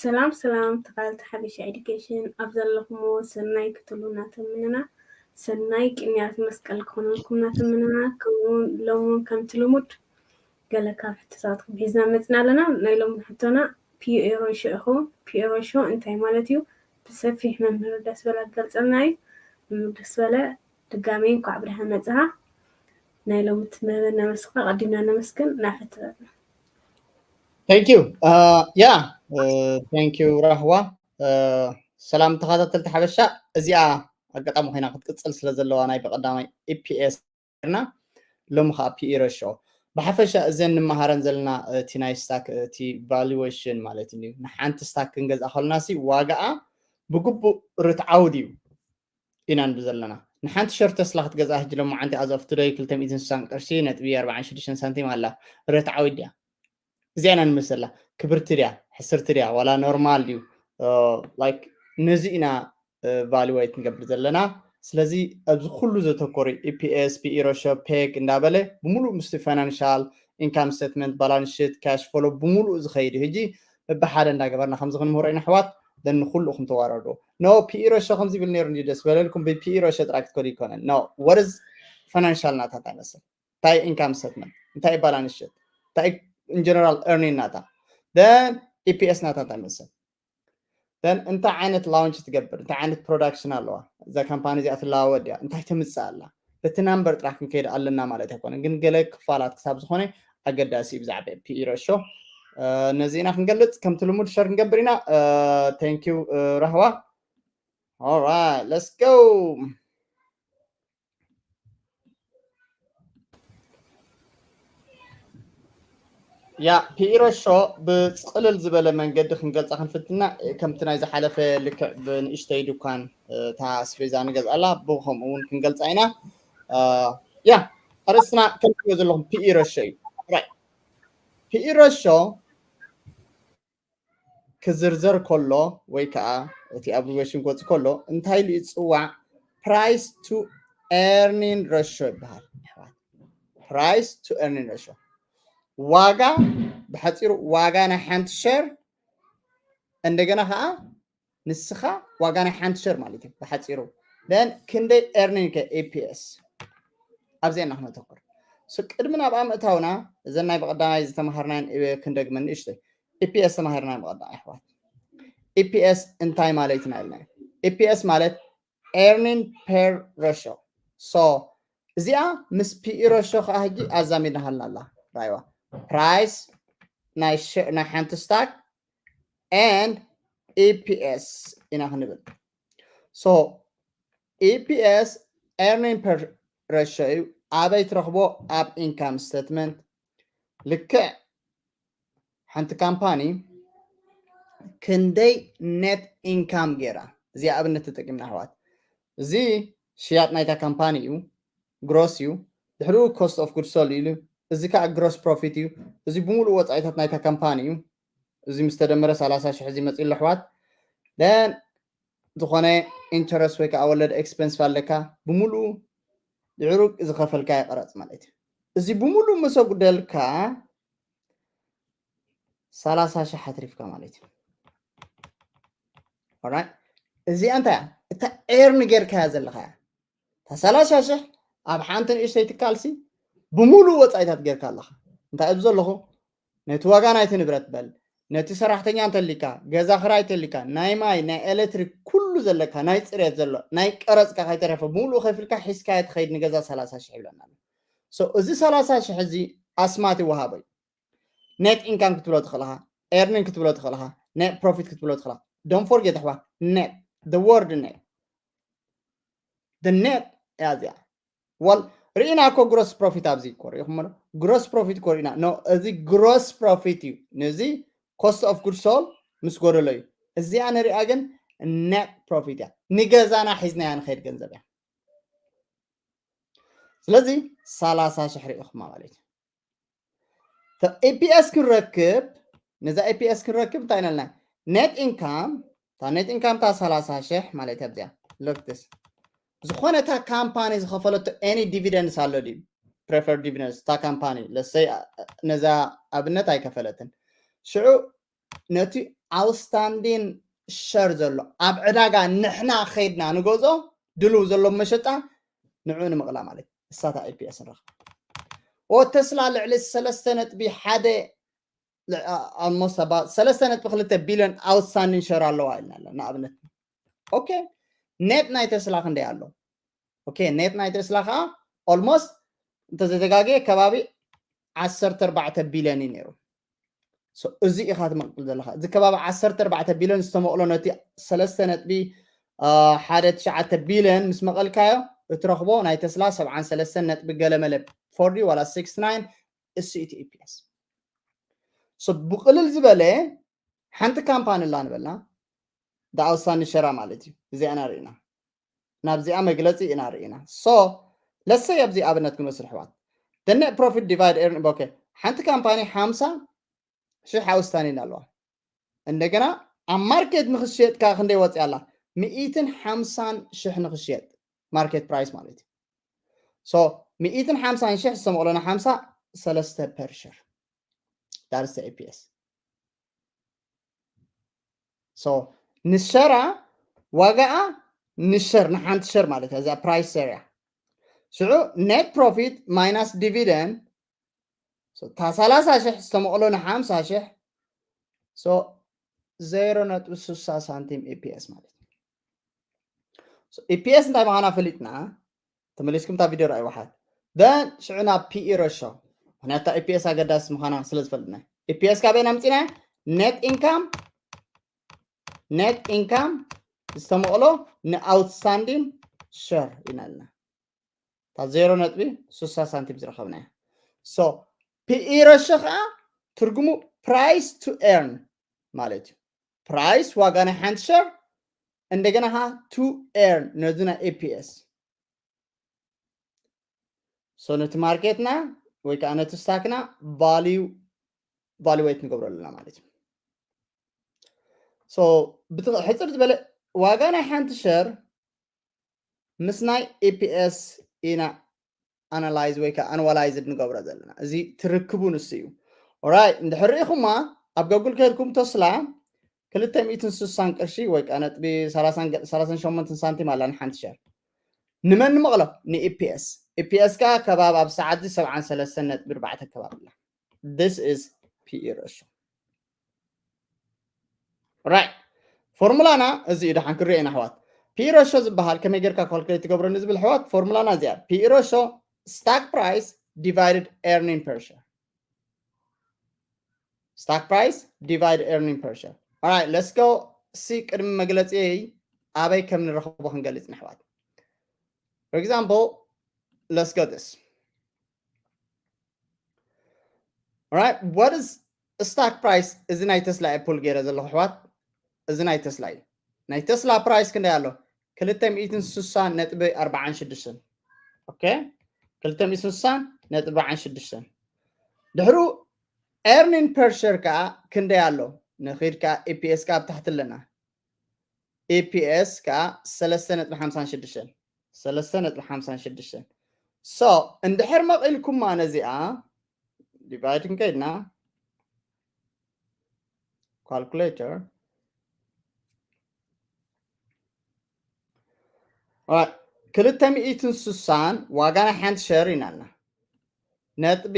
ሰላም ሰላም ተኻልቲ ሓበሻ ኤዱኬሽን ኣብ ዘለኹሞ ሰናይ ክትሉ እናተምንና ሰናይ ቅንያት መስቀል ክኾነልኩም እናተምንና ከምኡውን ሎምውን ከምቲ ልሙድ ገለ ካብ ሕቶታትኩም ሒዝና መፅና ኣለና። ናይ ሎሚ ሕቶና ፒ ኤ ሬሾ ኢኹም። ፒ ኤ ሬሾ እንታይ ማለት እዩ? ብሰፊሕ መምህር ደስ በላ ገልፀልና እዩ። መምህር ደስ በለ ድጋሜ እንኳዕ ብደሓን መፅኻ። ናይ ሎሚ ትምህርና መስኻ ቀዲምና ነመስግን። ናፈትበልና። Thank you. Yeah, thank you ራህዋ። ሰላም ተኸታተልቲ ሓበሻ፣ እዚኣ ኣጋጣሚ ኮይና ክትቅፅል ስለ ዘለዋ ናይ ብቐዳማይ ኢፒኤስ ና ሎሚ ከዓ ፒኢ ሬሾ። ብሓፈሻ እዘን ንመሃረን ዘለና እቲ ናይ ስታክ እቲ ቫሉዌሽን ማለት እዩ። ንሓንቲ ስታክ ክንገዝኣ ከለና ሲ ዋጋኣ ብግቡእ ርትዓዊ ድዩ ኢና ንብል ዘለና። ንሓንቲ ሸር ተስላ ክትገዝኣ ሕጂ ሎማዓንቲ as of today ክልተ ሚእትን ስሳን ቅርሺ ነጥቢ ኣርባዓን ሽዱሽተን ሳንቲም ኣላ። ርትዓዊ ድያ? እዚኣ ኢና ንመስላ። ክብርቲ ድያ? ሕስርቲ ድያ? ዋላ ኖርማል ድዩ? ላይክ ነዚ ኢና ቫሉዌት ንገብር ዘለና። ስለዚ ኣብዚ ኩሉ ዘተኮሩ ኢፒኤስ፣ ፒኢ ሬሾ፣ ፔግ እንዳበለ ብምሉእ ምስቲ ፋይናንሻል፣ ኢንካም ስተትመንት፣ ባላንስ ሽት፣ ካሽ ፍሎ ብምሉእ ዝኸይድ እዩ። ሕጂ በብሓደ እንዳገበርና ከምዚ ክንምህሮ ኢና ኣሕዋት። ደን ንኩሉ እኹም ተዋረዱ። ኖ ፒኢ ሬሾ ከምዚ ይብል ነይሩ እንዲ ደስ በለልኩም ብፒኢ ሬሾ ጥራይ ክትከዱ ይኮነን። ኖ what is ፋይናንሻል ናታ እንታይ መስል? እንታይ ኢንካም ስተትመንት? እንታይ ባላንስ ሽት? እንታይ ኢን ጀነራል ኤርኒንግ ናታ? ደን ኢፒኤስ ናታ እንታይ መስል? ደን እንታይ ዓይነት ላውንች ትገብር? እንታይ ዓይነት ፕሮዳክሽን ኣለዋ? እዛ ካምፓኒ እዚኣ ትለዋወጥ ድያ? እንታይ ተምፅእ ኣላ? በቲ ናምበር ጥራሕ ክንከይድ ኣለና ማለት ኣይኮነን፣ ግን ገለ ክፋላት ክሳብ ዝኾነ ኣገዳሲ እዩ ብዛዕባ ፒኢ ሬሾ። ነዚ ኢና ክንገልፅ። ከምቲ ልሙድ ሸር ክንገብር ኢና። Thank you ራህዋ። Alright, let's go. ያ ፒኢ ሬሾ ብፅቕልል ዝበለ መንገዲ ክንገልፃ ክንፍትና። ከምቲ ናይ ዝሓለፈ ልክዕ ብንእሽተይ ድኳን እታ ኣስቤዛ ንገዝኣላ ብከምኡ እውን ክንገልፃ ኢና። ያ ኣርእስትና ከምትሪኦ ዘለኹም ፒኢ ሬሾ እዩ። ፒኢ ሬሾ ክዝርዘር ከሎ ወይ ከዓ እቲ ኣብሪቬሽን ክወፅእ ከሎ እንታይ ኢሉ ይፅዋዕ? ፕራይስ ቱ ኤርኒንግ ሬሾ ይበሃል። ፕራይስ ቱ ኤርኒንግ ሬሾ ዋጋ፣ ብሓፂሩ ዋጋ ናይ ሓንቲ ሸር፣ እንደገና ከዓ ንስኻ ዋጋ ናይ ሓንቲ ሸር ማለት እዩ ብሓፂሩ። ደን ክንደይ ኤርኒንግ ከ ኢፒኤስ ኣብዚኣ ኢና ክነተኩር። ቅድሚ ናብኣ ምእታውና እዘን ናይ ብቐዳማይ ዝተምሃርናየን ክንደግመን ንእሽተይ ኢፒኤስ ተማሂርና ብቐዳማይ ኣሕዋት። ኢፒኤስ እንታይ ማለት ኢና ኢልና? ኢፒኤስ ማለት ኤርኒንግ ፔር ሬሾ። ሶ እዚኣ ምስ ፒኢ ሬሾ ከዓ ሕጂ ኣዛሚድና ሃልና ኣላ። ራይዋ ፕራይስ ናይ ሓንቲ ስታክ and ኢፒኤስ ኢና ክንብል። ሶ ኢፒኤስ ኤርኒንግ ፐር ሬሾ እዩ። ኣበይ ትረኽቦ? ኣብ ኢንካም ስተትመንት። ልክዕ ሓንቲ ካምፓኒ ክንደይ ኔት ኢንካም ገይራ፣ እዚኣ ኣብነት ተጠቂምና ኣሕዋት። እዚ ሽያጥ ናይታ ካምፓኒ እዩ፣ ግሮስ እዩ። ድሕሪኡ ኮስት ኦፍ ጉድ ሶልድ ኢሉ፣ እዚ ከዓ ግሮስ ፕሮፊት እዩ። እዚ ብምሉእ ወፃኢታት ናይታ ካምፓኒ እዩ። እዚ ምስ ተደመረ ሰላሳ ሽሕ እዚ መፂኡ ኣሎ ኣሕዋት። ደን ዝኾነ ኢንተረስት ወይ ከዓ ወለድ ኤክስፐንስ ኣለካ፣ ብምሉኡ ድሕሩ ዝኸፈልካዮ ቀረፅ ማለት እዩ። እዚ ብምሉእ ምስ ኣጉደልካ ሰላሳ ሽሕ ኣትሪፍካ ማለት እዩ። ኦራይት፣ እዚኣ እንታይ እያ? እታ ኤርን ጌርካያ ዘለኻ እያ። እታ ሰላሳ ሽሕ ኣብ ሓንቲ ንእሽተይ ትካልሲ ብምሉእ ወፃኢታት ጌርካ ኣለኻ። እንታይ እብ ዘለኹ ነቲ ዋጋ ናይቲ ንብረት በል፣ ነቲ ሰራሕተኛ እንተሊካ፣ ገዛ ክራይ እንተሊካ፣ ናይ ማይ፣ ናይ ኤሌክትሪክ፣ ኩሉ ዘለካ፣ ናይ ፅሬት ዘሎ፣ ናይ ቀረፅካ ከይተረፈ ብምሉእ ከፊልካ ሒዝካዮ ትኸይድ ንገዛ ሰላሳ ሽሕ ይብለና ኣሎ። ሶ እዚ ሰላሳ ሽሕ እዚ ኣስማት ይወሃቦ እዩ። ኔት ኢንካም ክትብሎ ትኽእል ኢኻ፣ ኤርኒንግ ክትብሎ ትኽእል ኢኻ፣ ኔት ፕሮፊት ክትብሎ ትኽእል ኢኻ። ዶንት ፎርጌት ኣሕዋት፣ ኔት፣ the word ኔት፣ the ኔት እያ እዚኣ። ወል ርኢና እኮ ግሮስ ፕሮፊት ኣብዚ እኮ ርኢኹም ኣሎ። ግሮስ ፕሮፊት እኮ ርኢና። ኖ፣ እዚ ግሮስ ፕሮፊት እዩ። ነዚ ኮስት ኦፍ ጉድ ሶል ምስ ጎደሎ እዩ። እዚኣ ንሪኣ ግን ኔት ፕሮፊት እያ። ንገዛና ሒዝናያ ንኸይድ ገንዘብ እያ። ስለዚ ሰላሳ ሽሕ ርኢኹማ ማለት እዩ። ኢፒኤስ ክንረክብ፣ ነዛ ኢፒኤስ ክንረክብ እንታይ ኢናልና? ኔት ኢንካም፣ እታ ኔት ኢንካም እታ ሰላሳ ሽሕ ማለት እያ። ኣብዚኣ ሎክትስ ዝኾነ እታ ካምፓኒ ዝኸፈለቶ ኤኒ ዲቪደንስ ኣሎ ድዩ? ፕሬፈር ዲቪደንስ እታ ካምፓኒ ለሰይ ነዛ ኣብነት ኣይከፈለትን። ሽዑ ነቲ outstanding share ዘሎ ኣብ ዕዳጋ ንሕና ከይድና ንገዝኦ ድልው ዘሎ መሸጣ ንዑ ንምቕላ ማለት እዩ። እሳታ ኢፒኤስ ንረኽብ። ኦ ተስላ ልዕሊ ሰለስተ ነጥቢ ሓደ almost about ሰለስተ ነጥቢ ክልተ ቢልዮን outstanding share ኣለዋ ኢልና ኣለና ንኣብነት። ኦኬ፣ ኔት ናይ ተስላ ክንደይ ኣሎ? ኦኬ፣ ኔት ናይ ተስላ ከዓ almost እንተዘተጋገየ ከባቢ ዓሰርተ ኣርባዕተ ቢልዮን እዩ ነይሩ። እዚ ኢኻ ትመቅል ዘለካ። እዚ ከባቢ ዓሰርተ ኣርባዕተ ቢልዮን ዝተመቕሎ ነቲ ሰለስተ ነጥቢ ሓደ ትሽዓተ ቢልዮን ምስ መቐልካዮ እትረኽቦ ናይ ተስላ ሰብዓን ሰለስተን ነጥቢ ገለመለ ፎርዲ ዋላ ሲክስቲ ናይን እሱ እቲ ኢፒኤስ። ብቅልል ዝበለ ሓንቲ ካምፓኒ ኣላ ንበልና፣ ዳኣውሳኒ ሸራ ማለት እዩ። እዚኣ ኢና ርኢና፣ ናብዚኣ መግለፂ ኢና ርኢና። So ለሰይ ኣብዚ ኣብነት ክንወስድ ኣሕዋት፣ the net profit divide earn okay፣ ሓንቲ ካምፓኒ ሓምሳ ሽሕ ኣውስታኒን ኣለዋ። እንደገና ኣብ ማርኬት ንክሽየጥ ከዓ ክንደይ ወፂኣ ኣላ? ሚእትን ሓምሳን ሽሕ ንክሽየጥ፣ ማርኬት ፕራይስ ማለት እዩ። So ሚእትን ሓምሳን ሽሕ ዝተመቕሎ ንሓምሳ ሰለስተ per share። That's the ኢፒኤስ። So ንሸራ ዋጋኣ ንሸር፣ ንሓንቲ ሸር ማለት እያ፣ እዛ ፕራይስ ሸር እያ። ሽዑ ኔት ፕሮፊት ማይናስ ዲቪደንድ፣ so እታ ሰላሳ ሽሕ ዝተመቕሎ ንሓምሳ ሽሕ፣ so ዜሮ ነጥቢ ስሳ ሳንቲም ኢፒኤስ ማለት እዩ። ኢፒኤስ እንታይ ምዃና ፈሊጥና፣ ተመሊስኩም እታ ቪድዮ ረኣይዋ ሓት። Then ሽዑ ናብ ፒኢ ረሾ፣ ምክንያቱ ኢፒኤስ ኣገዳሲ ምዃና ስለ ዝፈልጥና። ኢፒኤስ ካበይ ኣምፂና? ኔት ኢንካም፣ ኔት ኢንካም ዝተመቕሎ ንኣውትስታንዲንግ ሸር ኢና ኣለና። እታ ዜሮ ነጥቢ ስሳ ሳንቲም ዝረኸብናያ። So ፒኢ ረሾ ከዓ ትርጉሙ ፕራይስ ቱ ኤርን ማለት እዩ። ፕራይስ ዋጋ ናይ ሓንቲ ሸር፣ እንደገና ከዓ ቱ ኤርን ነዚ ናይ ኢፒኤስ። So ነቲ ማርኬትና ወይ ከዓ ነቲ ስታክና ቫልዩ ቫሉዌት ንገብሮ ኣለና ማለት እዩ። So ብቲ ሕፅር ዝበለ ዋጋ ናይ ሓንቲ ሸር ምስ ናይ ኢፒኤስ ኢና ኣናላይዝ ወይ ከዓ ኣንዋላይዝድ ንገብሮ ዘለና። እዚ ትርክቡ ንሱ እዩ። ኦራይት፣ እንድሕር ርኢኹማ ኣብ ገጉል ከድኩም ተስላ ክልተ ሚእትን ስሳን ቅርሺ ወይ ከዓ ነጥቢ ሰላሳን ገ- ሰላሳን ሸሞንተን ሳንቲም ኣላ ንሓንቲ ሸር። ንመን ንመቕሎ? ንኢፒኤስ። ኢፒኤስ ከዓ ከባቢ ኣብ ሰዓት እዚ ሰብዓን ሰለስተን ነጥቢ ኣርባዕተ ከባቢ ኣላ። This is ፒኢ ረሾ። ራይት፣ ፎርሙላና እዚ እዩ። ደሓን ክሪኦ ኢና ኣሕዋት። ፒኢ ረሾ ዝበሃል ከመይ ጌርካ ካልኩሌት ትገብረኒ ዝብል ኣሕዋት፣ ፎርሙላና እዚኣ። ፒኢ ረሾ ስታክ ፕራይስ ዲቫይድድ ኤርኒንግ ፐር ሸር። ስታክ ፕራይስ ዲቫይድ ኤርኒንግ ፐር ሸር። Alright, let's go። ሲ ቅድሚ መግለፂ ኣበይ ከም ንረኽቦ ክንገልፅ ንሕዋት። For example, let's go this. Alright, what is stock price? እዚ ናይ ተስላ ኣፕል ገይረ ዘለኹ ኣሕዋት፣ እዚ ናይ ተስላ እዩ። ናይ ተስላ ፕራይስ ክንደይ ኣሎ? ክልተ ሚእትን ስሳን ነጥቢ ኣርባዓን ሽዱሽተን። ኦኬ፣ ክልተ ሚእትን ስሳን ነጥቢ ኣርባዓን ሽዱሽተን። ድሕሩ ኤርኒንግ ፐር ሸር ከዓ ክንደይ ኣሎ? ንኺድ ከዓ ኢፒኤስ ከዓ ኣብ ታሕቲ ኣለና። ኢፒኤስ ከዓ ሰለስተ ነጥቢ ሓምሳን ሽዱሽተን፣ ሰለስተ ነጥቢ ሓምሳን ሽዱሽተን። So እንድሕር መቒልኩማ ነዚኣ ዲቫይድ እንከይድና ካልኩሌተር ክልተ ሚእትን ስሳን ዋጋ ናይ ሓንቲ ሸር ኢና ኣለና። ነጥቢ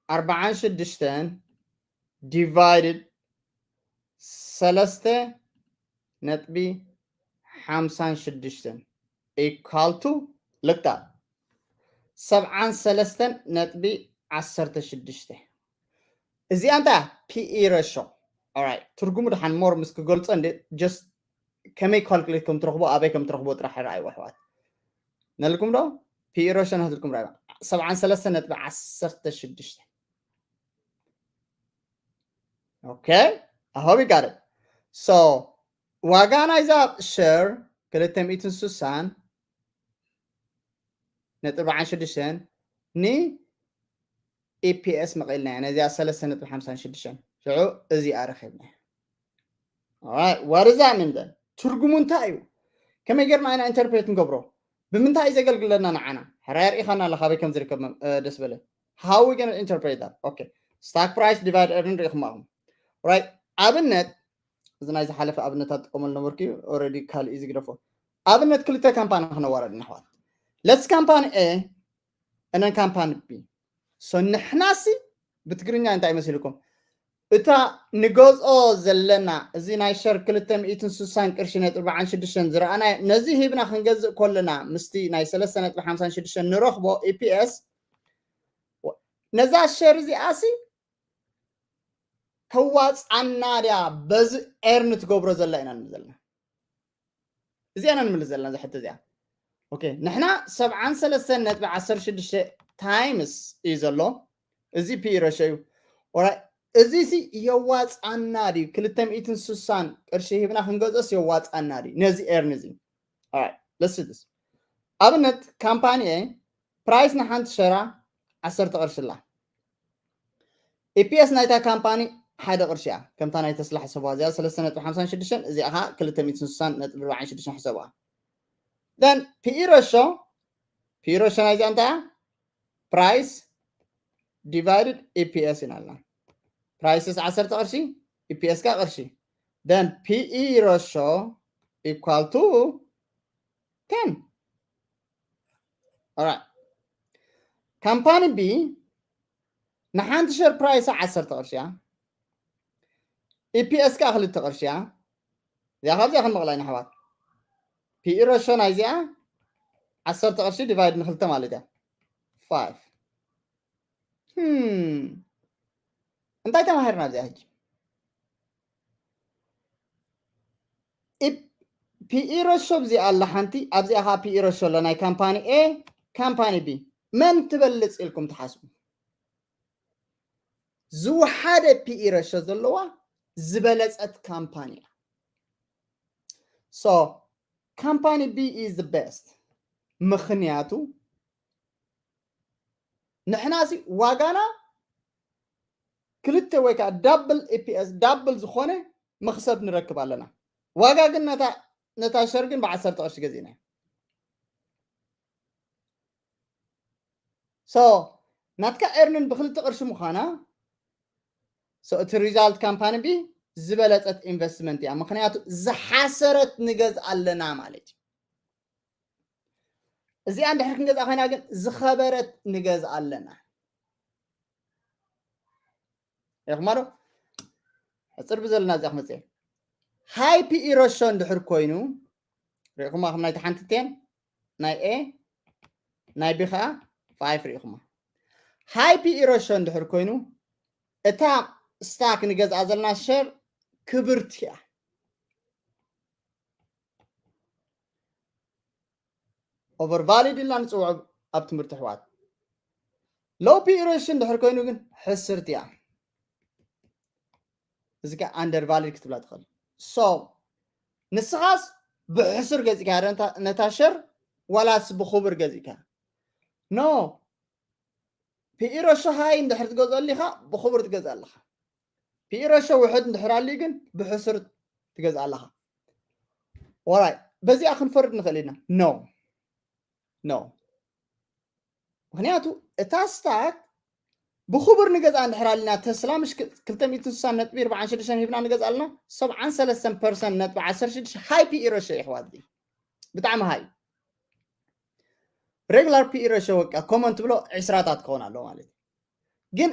ኣርባዓን ሽዱሽተን ዲቫይድድ ሰለስተ ነጥቢ ሓምሳን ሽዱሽተን ኢኳል ቱ ልክታ ሰብዓን ሰለስተን ነጥቢ ዓሰርተ ሽዱሽተ። እዚኣ እንታይ ፒኢ ረሾ። ኦራይት፣ ትርጉሙ ደሓን ሞር ምስ ክገልጾ እንደ ጀስት ከመይ ካልኩሌት ከም ትረኽቦ ኣበይ ከም ትረኽቦ ጥራሕ ረኣይዎ ኣሕዋት። ነልኩም ዶ? ፒኢ ረሾ ናትልኩም ረኣይዋ። ሰብዓን ሰለስተን ነጥቢ ዓሰርተ ሽዱሽተ። ኦኬ፣ I hope you got it። So ዋጋ ናይዛ ሸር ክልተ ሚእትን ስሳን ነጥቢ ኣርባዓን ሽዱሽተን ን ኢፒኤስ መቒልና ነዚኣ ሰለስተ ነጥቢ ሓምሳን ሽዱሽተን ሽዑ እዚኣ ረኺብና። Alright, what does that mean then? ትርጉሙ እንታይ እዩ? ከመይ ጌርና ኢና ኢንተርፕሬት ንገብሮ? ብምንታይ እዩ ዘገልግለና ንዓና? ሕራይ ኣርኢኻና ኣለኻ ኣበይ ከም ዝርከብ መም- እ፣ ደስ በለ። How we gonna interpret that? Okay. Stock price divide earning ርኢኹም ኣለኹም። Right? ኣብነት እዚ ናይ ዝሓለፈ ኣብነታት ጥቀመሉ ነበርኩ እዩ። Already ካልእ እዩ ዝግደፎ። ኣብነት ክልተ ካምፓኒ ክነዋረድ ንሕዋት። Let's company A and then company B። So ንሕናሲ ብትግርኛ እንታይ መሲልኩም? እታ ንገዝኦ ዘለና እዚ ናይ ሸር ክልተ ሚእትን ስሳን ቅርሺ ነጥቢ ኣርባዓን ሽዱሽተን ዝረኣናዮ ነዚ ሂብና ክንገዝእ ከለና ምስቲ ናይ ሰለስተ ነጥቢ ሓምሳን ሽዱሽተን ንረኽቦ ኢፒኤስ ነዛ ሸር እዚኣሲ ተዋፃና ድያ በዚ ኤርን ትገብሮ ዘላ ኢና ንብል ዘለና። እዚኣ ኢና ንምልስ ዘለና እዛ ሕቶ እዚኣ። ኦኬ ንሕና ሰብዓን ሰለስተን ነጥቢ ዓሰርተ ሽዱሽተ ታይምስ እዩ ዘሎ። እዚ ፒ ረሾ እዩ። Alright፣ እዚ ሲ የዋፃና ድዩ? ክልተ ሚእትን ስሳን ቅርሺ ሂብና ክንገዝኦስ የዋፃና ድዩ ነዚ ኤርን እዚ? Alright፣ let's see this። ኣብነት ካምፓኒ ፕራይስ ንሓንቲ ሸራ ዓሰርተ ቅርሺ ኣላ። ኢፒኤስ ናይታ ካምፓኒ ሓደ ቅርሺ እያ። ከምታ ናይ ተስላ ሕሰቧ እዚኣ ሰለስተ ነጥቢ ሓምሳን ሽዱሽተን፣ እዚኣ ከዓ ክልተ ሚእትን ስሳን ነጥቢ ኣርባዓን ሽዱሽተን ሕሰቧ። Then ፒኢ ረሾ፣ ፒኢ ረሾ ናይዚኣ እንታይ እያ? ፕራይስ ዲቫይድድ ኢፒኤስ ኢና ኣልና። ፕራይስስ ዓሰርተ ቅርሺ፣ ኢፒኤስ ከዓ ቅርሺ። Then ፒኢ ረሾ equal to ten። Alright። ካምፓኒ ቢ ንሓንቲ ሸር ፕራይሳ ዓሰርተ ቅርሺ እያ። ኢፒኤስ ከዓ ክልተ ቅርሺ እያ። እዚኣ ካብዚኣ ክንመቕላ ኢና ኣሕዋት። ፒኢ ረሾ ናይዚኣ ዓሰርተ ቅርሺ ዲቫይድ ንክልተ ማለት እያ። ፋይቭ። Hmm። እንታይ ተማሂርና ኣብዚኣ ሕጂ? ፒኢ ረሾ ኣብዚኣ ኣላ ሓንቲ፣ ኣብዚኣ ከዓ ፒኢ ረሾ ኣሎ ናይ ካምፓኒ ኤ፣ ካምፓኒ ቢ። መን ትበልፅ ኢልኩም ትሓስቡ? ዝወሓደ ፒኢ ረሾ ዘለዋ ዝበለፀት ካምፓኒ እያ። So ካምፓኒ ቢ is the best። ምኽንያቱ ንሕና ሲ ዋጋና ክልተ ወይ ከዓ ዳብል ኢፒኤስ ዳብል ዝኾነ መኽሰብ ንረክብ ኣለና። ዋጋ ግን ነታ ነታ ሸር ግን ብዓሰርተ ቅርሺ ገዚእና። So ናትካ ኤርንን ብክልተ ቅርሺ ምዃና፣ so እቲ ሪዛልት ካምፓኒ ቢ ዝበለፀት ኢንቨስትመንት እያ። ምክንያቱ ዝሓሰረት ንገዝ ኣለና ማለት እዩ። እዚኣ እንድሕር ክንገዛ ኮይና ግን ዝኸበረት ንገዝ ኣለና። ሪኢኹማ ዶ? ሕፅር ብዘለና እዚኣ ክመፅእ። ሃይ ፒኢ ረሾ እንድሕር ኮይኑ ሪኢኹማ፣ ከም ናይቲ ሓንቲ ቴን ናይ ኤ ናይ ቢ ከዓ ፋይፍ ሪኢኹማ። ሃይ ፒኢ ረሾ እንድሕር ኮይኑ እታ ስታክ ንገዝኣ ዘለና ሸር ክብርቲ እያ። ኦቨር ቫሊድ ኢልና ንፅውዖ ኣብ ትምህርቲ ኣሕዋት። ሎው ፒኢ ረሾ እንድሕር ኮይኑ ግን ሕስርቲ እያ። እዚ ከ ኣንደር ቫሊድ ክትብላ ትኽእል። So ንስኻስ ብሕሱር ገዚእካ ነታ ሸር ዋላስ ብኽቡር ገዚእካ? ኖ፣ ፒኢ ረሾ ሃይ እንድሕር ትገዝኦ ኣሊኻ ብኽቡር ትገዝእ ኣለኻ። ፒኢ ረሾ ውሕድ እንድሕር ኣልዩ ግን ብሕሱር ትገዝእ ኣለኻ። ኦራይ፣ በዚኣ ክንፈርድ ንኽእል ኢና? ኖ ኖ። ምክንያቱ እታ ስታክ ብክቡር ንገዝኣ እንድሕር ኣልና፣ ተስላ ምሽ ክልተ ሚእትን ስሳን ነጥቢ ኣርባዓን ሽዱሽተን ሂብና ንገዝኣ ኣለና፣ ሰብዓን ሰለስተን ፐርሰንት ነጥቢ ዓሰርተ ሽዱሽተ ሃይ ፒኢ ረሾ የሕዋት፣ ብጣዕሚ ሃይ። ሬግላር ፒኢ ረሾ በቃ ኮመን ትብሎ ዕስራታት ክኸውን ኣለዎ ማለት እዩ። ግን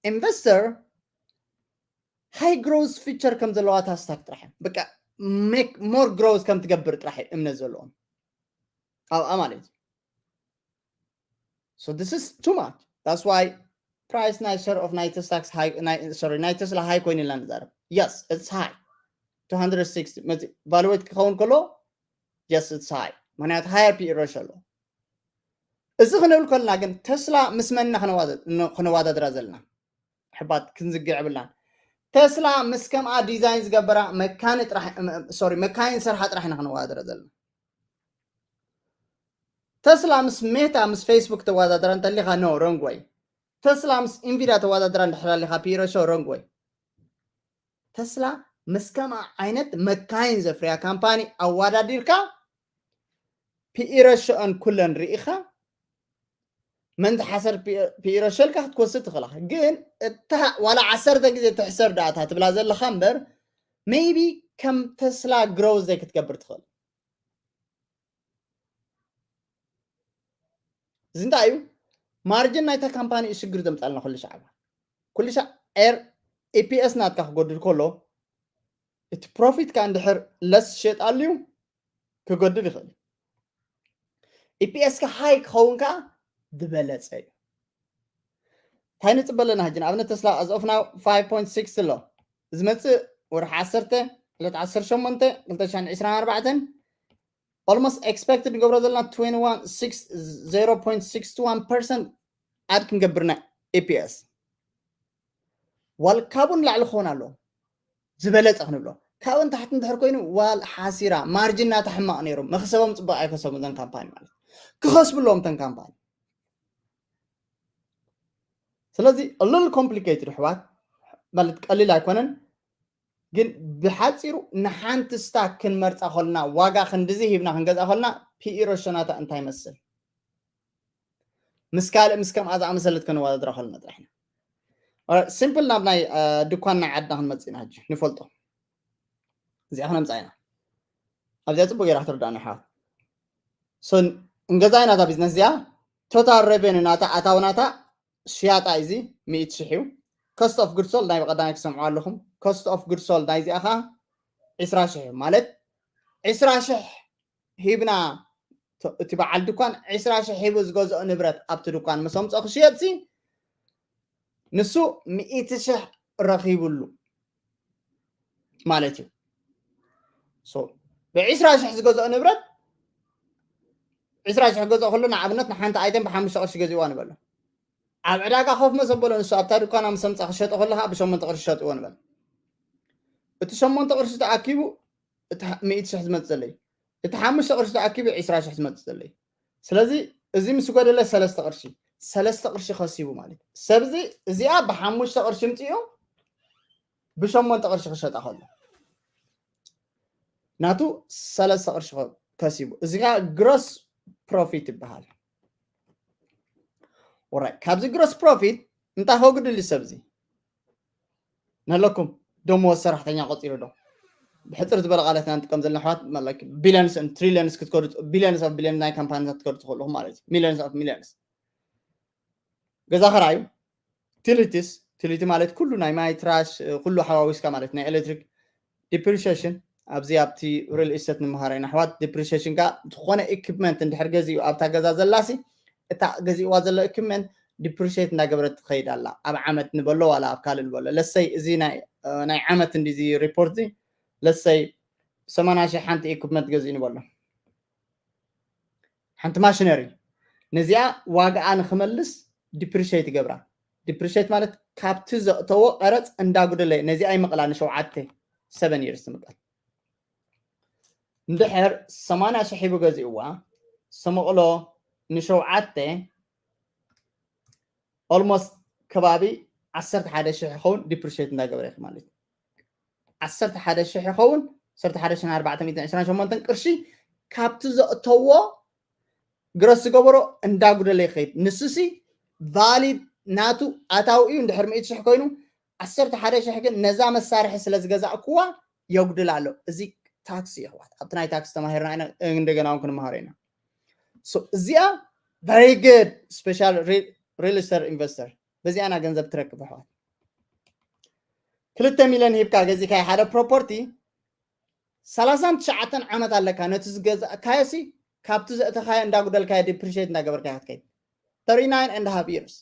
ኢንቨስተር ሃይ ግሮዝ ፊቸር ከም ዘለዋ እታ ስታክ ጥራሕ እዮም በቃ ሞር ግሮዝ ከም ትገብር ጥራሕ እዮም እምነት ዘለዎም ኣብኣ ማለት እዩ። So this is too much. That's why price ናይ share of ናይ ተስላ ሃይ፣ ናይ፣ sorry፣ ናይ ተስላ ሃይ ኮይኑ ኢልና ንዛረብ። Yes, it's high. two hundred sixty መዚ ቫሉዌት ክኸውን ከሎ yes, it's high። ምክንያቱ ሃየር ፒኢ ረሾ ኣለዎ። እዚ ክንብል ከለና ግን ተስላ ምስ መን ኢና ክነዋደ-፣ ን-፣ ክነወዳድራ ዘለና? ሕባት ክንዝግዕ የብልናን። ተስላ ምስ ከምኣ ዲዛይን ዝገበራ መካኒ ጥራሕ፣ ም-፣ ሶሪ፣ መካይን ዝሰርሓ ጥራሕ ኢና ክነወዳድራ ዘለና። ተስላ ምስ ሜታ፣ ምስ ፌስቡክ ተወዳድራ እንተሊኻ፣ ኖ፣ ሮንግ ወይ። ተስላ ምስ ኢንቪዳ ተወዳድራ እንድሕር ኣሊኻ፣ ፒኢ ረሾ፣ ሮንግ ወይ። ተስላ ምስ ከምኣ ዓይነት መካይን ዘፍርያ ካምፓኒ ኣወዳዲርካ፣ ፒኢ ረሾኣን ኩለን ርኢኻ፣ መን ትሓሰር ፒ-፣ ፒኢሮ ሸልካ ክትወስድ ትኽእላ። ግን እታ ዋላ ዓሰርተ ግዜ ትሕሰር ደኣታ ትብላ ዘለኻ እምበር፣ maybe ከም ተስላ ግሮው ዘይክትገብር ትኽእል። እዚ እንታይ እዩ? ማርጅን ናይታ ካምፓኒ እዩ ሽግር ዘምጻልና ኩሉ ሻዕ። ኩሉ ሻዕ ኤር ኢፒኤስ ናትካ ክጎድል ከሎ፣ እቲ ፕሮፊት ካ እንድሕር ለስ ሸጣሉ እዩ ክጎድል ይኽእል። ኢፒኤስ ካ ሃይ ክኸውን ካ ዝበለጸ እዩ። እንታይ ንጽበ ኣለና ሕጂ? ንኣብነት ተስላ as of now five point six ኣሎ። ዝመጽእ ወርሒ ዓሰርተ ዕለት ዓሰርተ ሸሞንተ ክልተ ሽሕን ዕስራን ኣርባዕተን almost expected ንገብሮ ዘለና twenty-one six zero point six one percent ኣድ ክንገብርና ኢፒኤስ ዋል ካብኡ ንላዕሊ ክኸውን ኣለዎ። ዝበለጸ ክንብሎ ካብኡ ንታሕቲ እንድሕር ኮይኑ ዋል ሓሲራ ማርጅን ናታ ሕማቕ ነይሩ። መኽሰቦም ጽቡቕ ኣይከሰቡ እዘን ካምፓኒ ማለት ክኸስቡ ኣለዎም እተን ካምፓኒ። ስለዚ a little complicated ኣሕዋት፣ ማለት ቀሊል ኣይኮነን። ግን ብሓፂሩ ንሓንቲ ስታክ ክንመርፃ ከለና ዋጋ ክንድዚ ሂብና ክንገዝኣ ከለና ፒኢ ሬሾ ናታ እንታይ ይመስል ምስ ካልእ ምስ ከምኣ ዝኣመሰለት ከነወዳድራ ከለና ጥራሕ ኢና። ሲምፕል ናብ ናይ ድኳን ናይ ዓድና ክንመፅእ ኢና ሕጂ ንፈልጦ። እዚኣ ክነምፃ ኢና። ኣብዚኣ ፅቡቅ ገይራ ክትርዳእና ሓ እንገዛ ኢና እዛ ቢዝነስ እዚኣ። ቶታል ሬቨኒ ናታ ኣታዊ ናታ ሽያጣ እዚ ሚእቲ ሽሕ እዩ። ኮስት ኦፍ ጉድ ሶልድ ናይ በቀዳማይ ክሰምዑ ኣለኹም። ኮስት ኦፍ ጉድ ሶልድ ናይ እዚኣ ከዓ ዕስራ ሽሕ እዩ። ማለት ዕስራ ሽሕ ሂብና እቲ በዓል ድኳን ዕስራ ሽሕ ሂቡ ዝገዝኦ ንብረት ኣብቲ ድኳን ምስ ኣምፅኦ ክሽየጥ ሲ ንሱ ሚእቲ ሽሕ ረኺብሉ ማለት እዩ። ብዕስራ ሽሕ ዝገዝኦ ንብረት ዕስራ ሽሕ ገዝኦ ከሎ ንኣብነት ንሓንቲ ኣይተም ብሓሙሽተ ቅርሺ ገዚእዋ ንበሎ። ኣብ ዕዳጋ ኮፍ መሰበሎ ንሱ ኣብታ ድኳና ምስ ኣምፃ ክሸጦ ከሎ ከዓ ብሸሞንተ ቅርሺ ሸጥዎ ንበል። እቲ ሸሞንተ ቅርሺ ተኣኪቡ እቲ ሚእቲ ሽሕ ዝመፅእ ዘሎ እዩ። እቲ ሓሙሽተ ቅርሺ ተኣኪቡ ዕስራ ሽሕ ዝመፅእ ዘሎ እዩ። ስለዚ እዚ ምስ ጎደለ ሰለስተ ቅርሺ ሰለስተ ቅርሺ ከሲቡ ማለት እዩ። ሰብዚ እዚኣ ብሓሙሽተ ቅርሺ ምፅኡ ብሸሞንተ ቅርሺ ክሸጣ ከሎ ናቱ ሰለስተ ቅርሺ ከሲቡ። እዚ ከዓ ግሮስ ፕሮፊት ይበሃል። ኦራይት፣ ካብዚ ግሮስ ፕሮፊት እንታይ ከጉድል እዩ ሰብዚ? ነለኩም ደሞዝ ሰራሕተኛ ቆፂሩ ዶ? ብሕፅር ዝበለ ቃላት ኢና ንጥቀም ዘለና ኣሕዋት። ቢሊዮንስ ትሪሊዮንስ ክትከዱ፣ ቢሊዮንስ ኦፍ ቢሊዮንስ ናይ ካምፓኒታት ክትከዱ ትኽእሉ ማለት እዩ። ሚሊዮንስ ኦፍ ሚሊዮንስ። ገዛ ክራዩ፣ ዩቲሊቲስ፣ ዩቲሊቲ ማለት ኩሉ ናይ ማይ፣ ትራሽ፣ ኩሉ ሓዋዊስካ ማለት ናይ ኤሌክትሪክ። ዲፕሪሺየሽን ኣብዚ ኣብቲ ሪል ኢስቴት ንምሃር ኢና ኣሕዋት። ዲፕሪሺየሽን ካ ዝኾነ ኢኩፕመንት እንድሕር ገዚኡ ኣብታ ገዛ ዘላሲ እታ ገዚእዋ ዘሎ ኢኩፕመንት ዲፕሪሺየት እንዳገበረት ትኸይድ ኣላ። ኣብ ዓመት ንበሎ ዋላ ኣብ ካልእ ንበሎ ለሰይ እዚ ናይ ዓመት እንዲዚ ሪፖርት እዚ ለሰይ ሰማንያ ሽሕ ሓንቲ ኢኩፕመንት ገዚኡ ንበሎ ሓንቲ ማሽነሪ ነዚኣ ዋጋኣ ንክመልስ ዲፕሪሽት ይገብራ። ዲፕሪሽት ማለት ካብቲ ዘእተዎ ቀረፅ እንዳጉደለ ነዚኣ ይመቕላ ንሸውዓተ ሰበን ይርስ ትምቀል። እንድሕር ሰማንያ ሽሕ ሂቡ ገዚእዋ ሰመቕሎ ንሸውዓተ ኦልሞስት ከባቢ ዓሰርተ ሓደ ሽሕ ይኸውን ዲፕሪሽት እንዳገበረ ማለት እዩ። ዓሰርተ ሓደ ሽሕ ይኸውን ዓሰርተ ሓደ ሽሕ ኣርባዕተ ሚእትን ዕስራን ሸሞንተን ቅርሺ ካብቲ ዘእተዎ ግረስ ዝገበሮ እንዳጉደለ ይኸይድ። ንሱሲ ቫሊድ ናቱ ኣታዊ እዩ። እንድሕር ሚእቲ ሽሕ ኮይኑ ዓሰርተ ሓደ ሽሕ ግን ነዛ መሳርሒ ስለ ዝገዛእኩዋ የጉድል ኣሎ። እዚ ታክስ እዩ ኣሕዋት። ኣብቲ ናይ ታክስ ተማሂርና ኢና፣ እንደገና እውን ክንመሃሮ ኢና። እዚኣ very good special real estate investor በዚኣ ና ገንዘብ ትረክብ ኣሕዋት። ክልተ ሚልዮን ሂብካ ገዚእካዮ ሓደ ፕሮፐርቲ ሰላሳን ትሽዓተን ዓመት ኣለካ ነቲ ዝገዛእካዮ ሲ ካብቲ ዘእተኻዮ እንዳጉደልካዮ ዲፕሪሽት እንዳገበርካዮ ክትከይድ thirty nine and half years።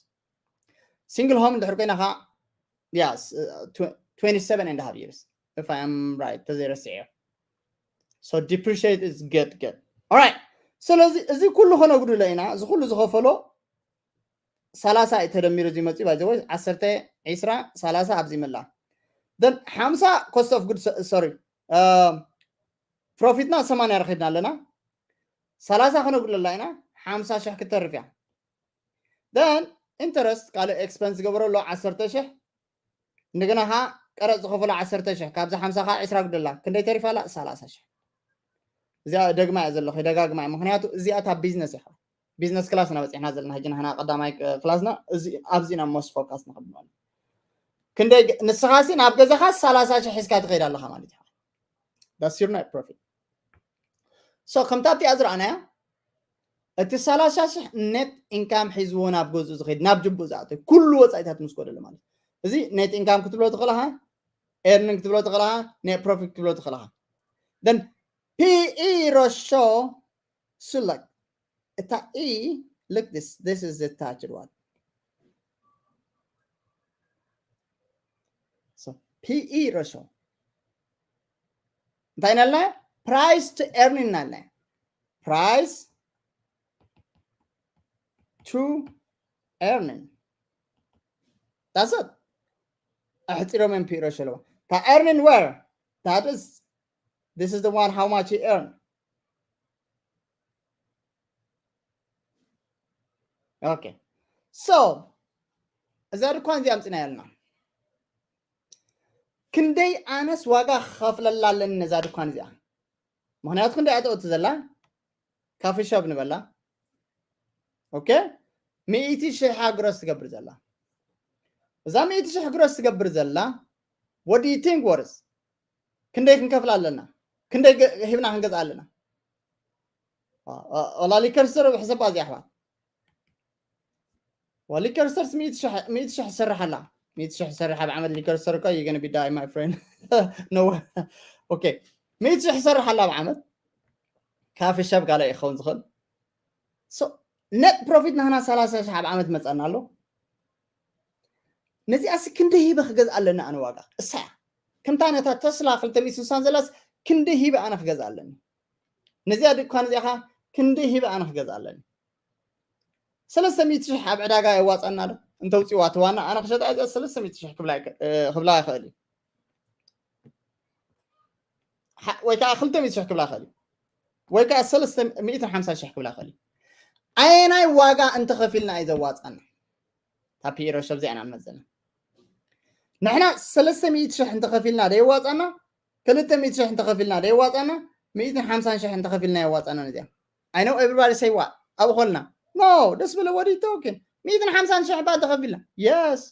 ሲንግል ሆም እንድሕር ኮይና ኻ yes twenty seven and half years if I am right ተዘይረስዐ። So depreciate is good good. Alright, ስለዚ እዚ ኩሉ ከነጉድሎ ኢና። እዚ ኩሉ ዝኸፈሎ ሰላሳ እዩ ተደሚሩ እዚ መፅኡ። ባይ ዘ ወይ ዓሰርተ ዒስራ ሰላሳ ኣብዚ ይመላ then ሓምሳ cost of good sorry ፕሮፊትና ሰማንያ ረኺብና ኣለና። ሰላሳ ከነጉድለላ ኢና ሓምሳ ሽሕ ክትተርፍ እያ። Then ኢንተረስት ካልእ ኤክስፐንስ ዝገበረሎ ዓሰርተ ሽሕ እንደገና ኻ ቀረፅ ዝኸፈሎ ዓሰርተ ሽሕ ካብዚ ሓምሳ ኻ ዒስራ ጉደላ ክንደይ ተሪፋላ? ሰላሳ ሽሕ። እዚኣ ደግማ እያ ዘለኹ ደጋግማ እያ ምክንያቱ እዚኣ እታ ቢዝነስ ኢኻ። ቢዝነስ ክላስ ኢና በፂሕና ዘለና ሕጂ ንሕና ቀዳማይ ክላስና ኣብዚ ኢና ሞስ ፎካስ ንኽብሎ ክንደይ ንስኻሲ ናብ ገዛኻ ሰላሳ ሺሕ ሒዝካ ትኸይድ ኣለኻ ማለት እዩ። That's your net profit. So ከምታ ኣብቲኣ ዝረኣናያ እቲ ሰላሳ ሺሕ ኔት ኢንካም ሒዝዎ ናብ ገዝኡ ዝኸይድ ናብ ጅቡእ ዝኣተዩ ኩሉ ወፃኢታት ምስ ጎደለ ማለት እዩ። እዚ ኔት ኢንካም ክትብሎ ትኽእልኻ፣ ኤርኒንግ ክትብሎ ትኽእልኻ፣ ኔት ፕሮፊት ክትብሎ ትኽእልኻ። Then ፒኢ ረሾ ስለክ እታ ኢ look this this is the touch one. So ፒኢ ረሾ እንታይ ናልና? Price to earning ናልና። Price to earning. That's it. ኣሕፂሮም እዮም ፒኢ ረሾ ኣለዎ። እታ earning where? That is this is the one how much you earn. Okay. So እዛ ድኳን እዚኣ ኣምፅና ያልና ክንደይ ኣነስ ዋጋ ክኸፍለላ ኣለኒ ነዛ ድኳን እዚኣ። ምክንያቱ ክንደይ ኣተወቲ ዘላ ካፊ ሾፕ ንበላ። ኦኬ፣ ሚእቲ ሽሕ ግሮስ ትገብር ዘላ። እዛ ሚእቲ ሽሕ ግሮስ ትገብር ዘላ what do you think ወርስ ክንደይ ክንከፍል ኣለና? ክንደይ ሂብና ክንገዝእ ኣለና? ወላ ሊከር ስቶር ብሕሰባ እዚ ኣሕዋት ሊከር ስቶርስ ሚእቲ ሽሕ ትሰርሕ ኣላ። ሚእቲ ሽሕ ትሰርሕ ኣብ ዓመት ሊከር ስቶር እኮ you gonna be die my friend. No. Okay, ሚእቲ ሽሕ ትሰርሕ ኣላ ኣብ ዓመት። ካፊ ሸፕ ካልእ ይኸውን ዝኽእል። ኔት ፕሮፊት ናህና ሰላሳ ሽሕ ኣብ ዓመት መፀና ኣሎ። ነዚኣስ ክንደይ ሂበ ክገዝእ ኣለኒ ኣነ ዋጋ እሳ እያ። ከምታ ነታ ተስላ ክልተ ሚእቲ ስሳን ዘላስ ክንደይ ሂበ ኣነ ክገዝእ ኣለኒ? ነዚኣ ድኳን እዚኣ ኸ ክንደይ ሂበ ኣነ ክገዝእ ኣለኒ? ሰለስተ ሚእቲ ሽሕ ኣብ ዕዳጋ የዋፀና ዶ እንተውፅዋ ትዋና ኣነ ክሸጣ እዚኣ ሰለስተ ሚእቲ ሽሕ ክብላ ይክእል እዩ። ወይ ከዓ ክልተ ሚእቲ ሽሕ ክብላ ይኽእል እዩ። ወይ ከዓ ሰለስተ ሚእትን ሓምሳን ሽሕ ክብላ ይኽእል እዩ። ኣየናይ ዋጋ እንተኸፊልና እዩ ዘዋፃና? ታፒ ኢሮሸብ ዚኣና ንመዘና ንሕና ሰለስተ ሚእቲ ሽሕ እንተኸፊልና ዶ የዋፃና? ክልተ ሚእቲ ሽሕ እንተኸፊልና ዶ የዋፃና? ሚእትን ሓምሳን ሽሕ እንተኸፊልና የዋፃና። ነዚኣ I know everybody say what ኣብ ኾልና no ደስ ብለ what you talking ሚእትን ሓምሳን ሽሕ ባ እንተኸፊልና የስ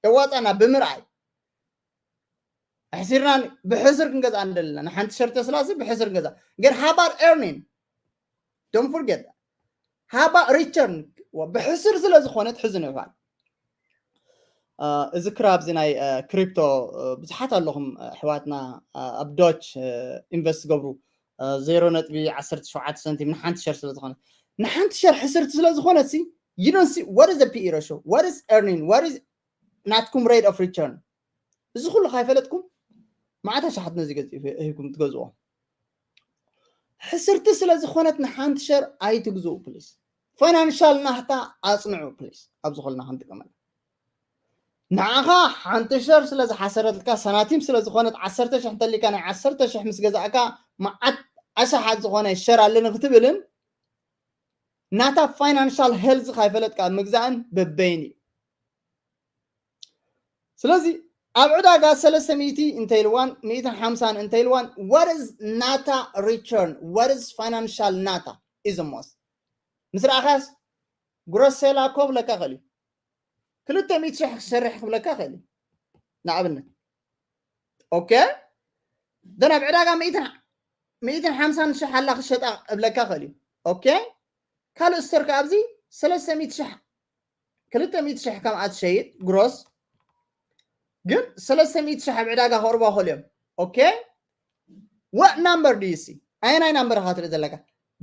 የዋፃና ብምርኣይ ኣሕሲርና ብሕስር ክንገዝኣ እንደለና ንሓንቲ ሸር ተስላሲ ብሕስር ክንገዝኣ ግን how about earning don't forget how about return ብሕስር ስለ ዝኾነት ሕዚ ንዕፋን እዚ ክራብ እዚ ናይ ክሪፕቶ ብዙሓት ኣለኹም ኣሕዋትና ኣብ ዶች ኢንቨስት ገብሩ ዜሮ ነጥቢ ዓሰርተ ሸውዓተ ሰንቲም ንሓንቲ ሸር ስለ ዝኾነ ንሓንቲ ሸር ሕስርቲ ስለ ዝኾነት ሲ you don't see what is the P E ratio what is earning what is ናትኩም rate of return እዚ ኩሉ ካይፈለጥኩም መዓት ኣሽሓት ነዚ ገዚኡ ሂብኩም ትገዝኦ ሕስርቲ ስለ ዝኾነት ንሓንቲ ሸር ኣይትግዝኡ ፕሊስ ፋይናንሻል ናህታ ኣፅንዑ ፕሊስ ኣብዚ ኮልና ክንጥቀመላ ንዓኻ ሓንቲ ሸር ስለ ዝሓሰረትልካ ሰናቲም ስለ ዝኾነት ዓሰርተ ሽሕ እንተሊካ ናይ ዓሰርተ ሽሕ ምስ ገዛእካ መዓት ኣሽሓት ዝኾነ ሸር ኣለኒ ክትብልን ናታ ፋይናንሻል ሄልዝ ካይፈለጥካ ምግዛእን በበይን እዩ ስለዚ ኣብ ዕዳጋ ሰለስተ ሚእቲ እንተይልዋን ሚእትን ሓምሳን እንተይልዋን what is ናታ return what is financial ናታ is most ምስ ረኣኻስ ግሮስ ሴላ ኮ ብለካ ኽእል እዩ ክልተ ሚእቲ ሽሕ ክሰርሕ ክብለካ ኽእል እዩ ንኣብነት ኦኬ ደን ኣብ ዕዳጋ ሚእትን ሓምሳን ሽሕ ኣላ ክሸጣ እብለካ ኽእል እዩ ኦኬ ካልእ ስቶር ከ ኣብዚ ሰለስተ ሚእቲ ሽሕ ክልተ ሚእቲ ሽሕ ከምኣ ትሸይጥ ግሮስ ግን ሰለስተ ሚእቲ ሽሕ ኣብ ዕዳጋ ከቕርቦ ክእል እዮም ኦኬ what number do you see ኣየናይ ናምበር ኢኻ ትርኢ ዘለካ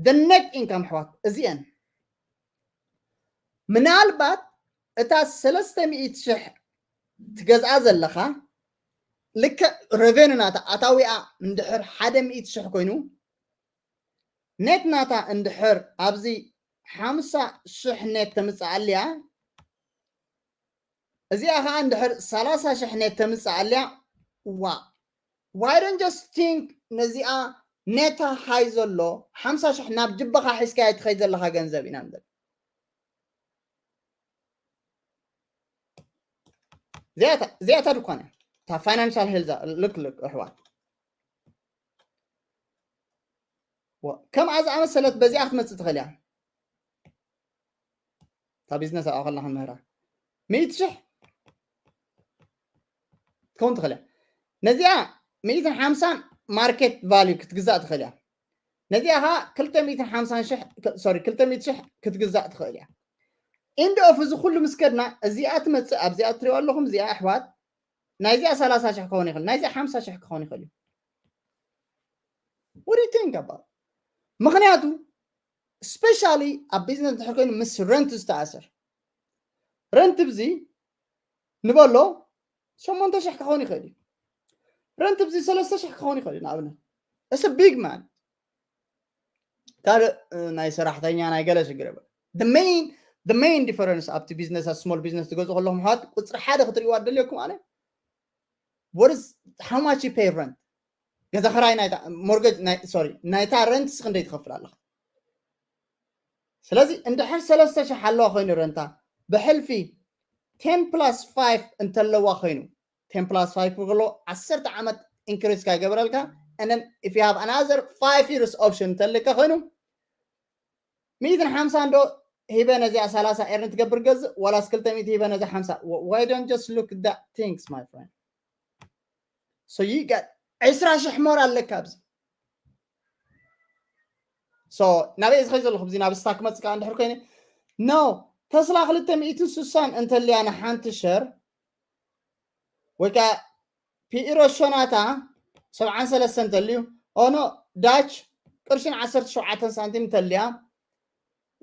the net income ኣሕዋት እዚአን ምናልባት እታ ሰለስተ ሚእቲ ሽሕ ትገዝኣ ዘለኻ ልክዕ ረቨኑ ናታ ኣታዊኣ እንድሕር ሓደ ሚእቲ ሽሕ ኮይኑ ኔት ናታ እንድሕር ኣብዚ ሓምሳ ሽሕ ኔት ተምፅኣልያ እዚኣ ከዓ እንድሕር ሰላሳ ሽሕ ኔት ተምፅኣልያ ዋ why don't just think ነዚኣ ኔታ ሃይ ዘሎ ሓምሳ ሽሕ ናብ ጅበኻ ሒዝካያ ትኸይድ ዘለኻ ገንዘብ ኢና ንብል እዚኣታ ድኳን እያ እታ ፋይናንሻል ሄልዛ ልክ ልክ ኣሕዋት ከምኣ ዝኣመሰለት በዚኣ ክትመፅእ ትኽእል እያ እታ ቢዝነስ ኣብኣ ከለና ክንምህራ። ሚእቲ ሽሕ ትኸውን ትኽእል እያ። ነዚኣ ሚእትን ሓምሳን market value ክትግዛእ ትኽእል እያ። ነዚኣ ኸዓ ክልተ ሚእትን ሓምሳን ሽሕ፣ ሶሪ፣ ክልተ ሚእቲ ሽሕ ክትግዛእ ትኽእል እያ። End of እዚ ኩሉ ምስ ከድና፣ እዚኣ ትመጽእ፣ ኣብዚኣ ትሪኦ ኣለኹም፣ እዚኣ ኣሕዋት፣ ናይዚኣ ሰላሳ ሽሕ ክኸውን ይኽእል፣ ናይዚኣ ሓምሳ ሽሕ ክኸውን ይኽእል እዩ። What do you think about? ምኽንያቱ፣ especially ኣብ ቢዝነስ እንድሕር ኮይኑ ምስ ረንት ዝተኣሰር፣ ረንት ብዚ ንበሎ ሸሞንተ ሽሕ ክኸውን ይኽእል እዩ። ረንት ብዚ ሰለስተ ሽሕ ክኸውን ይኽእል እዩ። ንኣብነት፣ it's a big man። ካልእ፣ እ፣ ናይ ሰራሕተኛ ናይ ገለ ሽግር የብሉ። The main, the main difference ኣብቲ ቢዝነስ፣ small business ትገዝኡ ከለኹም ኣሕዋት፣ ቁፅሪ ሓደ ክትርእይዋ ደልየኩም ኣነ፣ what is, how much you pay rent? ገዛ ኽራይ ናይታ፣ ሞርገጅ ናይ፣ ሶሪ፣ ናይታ ረንትስ ክንደይ ትኸፍል ኣለኻ? ስለዚ እንድሕር ሰለስተ ሽሕ ኣለዋ ኮይኑ ረንታ፣ ብሕልፊ ten plus five እንተለዋ ኮይኑ፣ ten plus five ክሎ ዓሰርተ ዓመት ኢንክሪስ ካይገበረልካ፣ and then if you have another five years option እንተለካ ኮይኑ፣ ሚእትን ሓምሳን ዶ ሂበ ነዚኣ ሰላሳ ኤርን ትገብር ገዝእ፣ ዋላስ ክልተ ሚእቲ ሂበ ነዚኣ ሓምሳ? Why don't just look at that things, my friend? So you got ዕስራ ሽሕ ሞር ኣለካ ኣብዚ። So ናበይ ዝኸይ ዘለኹ? እዚ ናብ ስታክ መጽእ ከኣ እንድሕር ኮይነ፣ no፣ ተስላ ክልተ ሚእትን ስሳን እንተልያ ንሓንቲ ሸር፣ ወይ ከኣ ፒኢሮ ሾናታ ሰብዓን ሰለስተን እንተልዩ፣ ኦኖ ዳች ቅርሽን ዓሰርተ ሸውዓተን ሳንቲም እንተልያ፣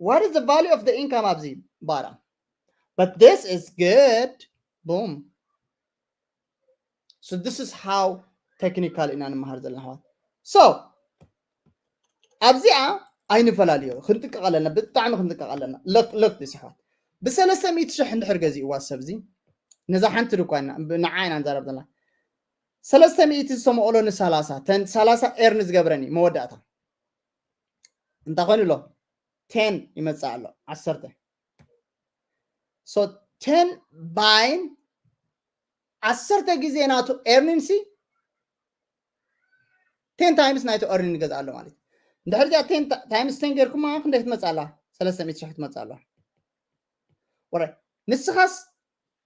what is the value of the income ኣብዚ ባራ? But this is good. Boom. So this is how technical ኢና ንምሃር ዘለና ኣሕዋት። So ኣብዚኣ ኣይንፈላለዮ፣ ክንጥንቀቕ ኣለና፣ ብጣዕሚ ክንጥንቀቕ ኣለና። Look, look this ኣሕዋት፣ ብሰለስተ ሚእቲ ሽሕ እንድሕር ገዚእዋ ሰብ እዚ፣ ነዛ ሓንቲ ድኳን ኢና፣ ብ-፣ ንዓ ኢና ንዛረብ ዘለና። ሰለስተ ሚእቲ ዝሰመኦሎ ንሰላሳ፣ ተን ሰላሳ ኤርን ዝገብረኒ መወዳእታ እንታይ ኮይኑ ኣሎ? ቴን ይመጽእ ኣሎ፣ ዓሰርተ። So ቴን ባይን ዓሰርተ ግዜ ናቱ ኤርኒንሲ፣ ቴን ታይምስ ናይቱ ኤርኒን ይገዝእ ኣሎ ማለት እዩ። እንድሕር እዚኣ ቴን ታ-፣ ታይምስ ቴን ጌርኩማ ክንደይ ክትመጽእ ኣላ? ሰለስተ ሚእቲ ሽሕ ክትመጽእ ኣላ። ወረ፣ ንስኻስ